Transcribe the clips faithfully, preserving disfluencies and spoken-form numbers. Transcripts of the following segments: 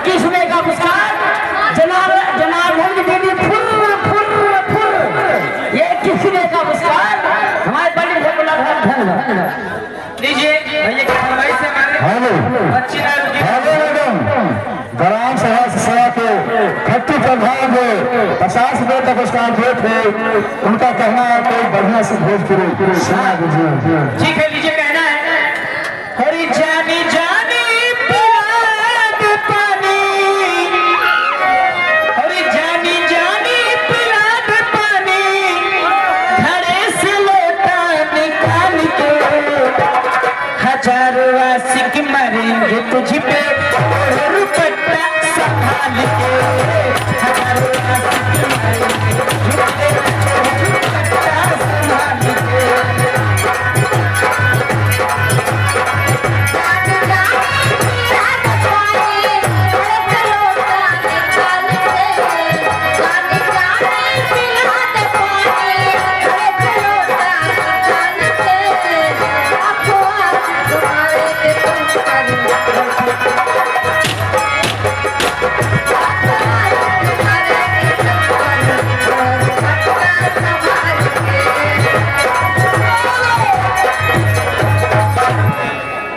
इक्कीस रुपए का पुरस्कार जनाब, जनार्दन की दीदी फुर्र, फुर्र, फुर्र। ये इक्कीस रुपए का पुरस्कार हमारे पंडित भोला भाई, धन्यवाद। लीजिए, भैया की फरमाइश है हमारे हेलो। बच्ची लाल की। हेलो मैडम, ग्राम सभा से सेवा के खट्टू प्रधान को पचास रुपए का पुरस्कार देते, उनका कहना है कोई बढ़िया से भोजपुरी सुना दीजिए। ठीक है, लीजिए, कहना है। अरे जानी जानी पिला दे पानी, अरे जानी जानी पिला दे पानी, घड़े से लोटा निकाल के। हजारों आशिक मरेंगे तुझ पे, ओढ़ दुपट्टा संभाल के। हजारों आशिक मरेंगे तुझ पे, ओढ़ दुपट्टा संभाल के।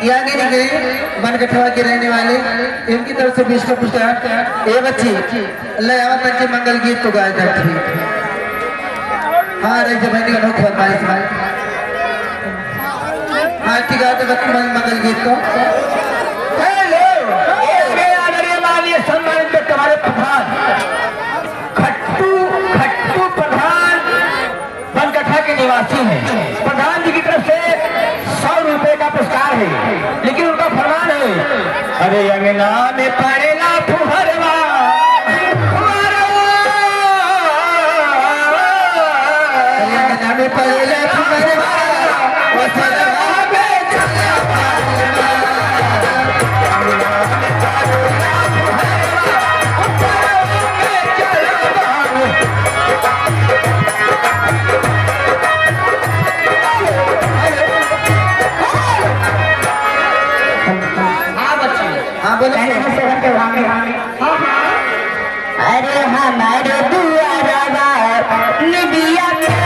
यानी के बनगठवा के रहने वाले, इनकी तरफ से बीस का पुरस्कार। ए बच्ची, ले आवा तक के मंगल गीत तो गाए जाते हैं। हाँ, रही जब मैंने अनोख फरमाइश भाई। हाँ, ठीक है, तो बच्ची मंगल गीत तो। हेलो, इसके आदरणीय माननीय सम्मानित तुम्हारे प्रधान, खट्टू, खट्टू प्रधान, बनगठा के निवासी हैं। प्रधान जी की तरफ से सौ रुपए का पुरस्कार है, लेकिन उनका फरमान है, अरे अंगना में पड़ेला फुहरवा, फुहरवा। अरे अंगना में पड़ेला फुहरवा, वो सरवा पे चला। हाँ, बच्ची। हाँ, बोलो। पहले से सेवन के वांगे। हाँ, हाँ। अरे हमारे दुआरवा निबिया के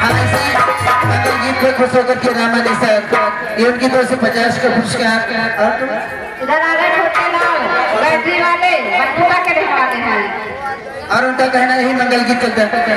हाँ, इसी मंगल गीत पे खुश होकर के रामानी सर, ये उनकी तरफ से पचास का पुरस्कार। और तुम? इधर आ गए छोटे लाल, बैटरी वाले, मथुरा के रहने वाले हैं। और उनका कहना यही मंगल गीत चलता है।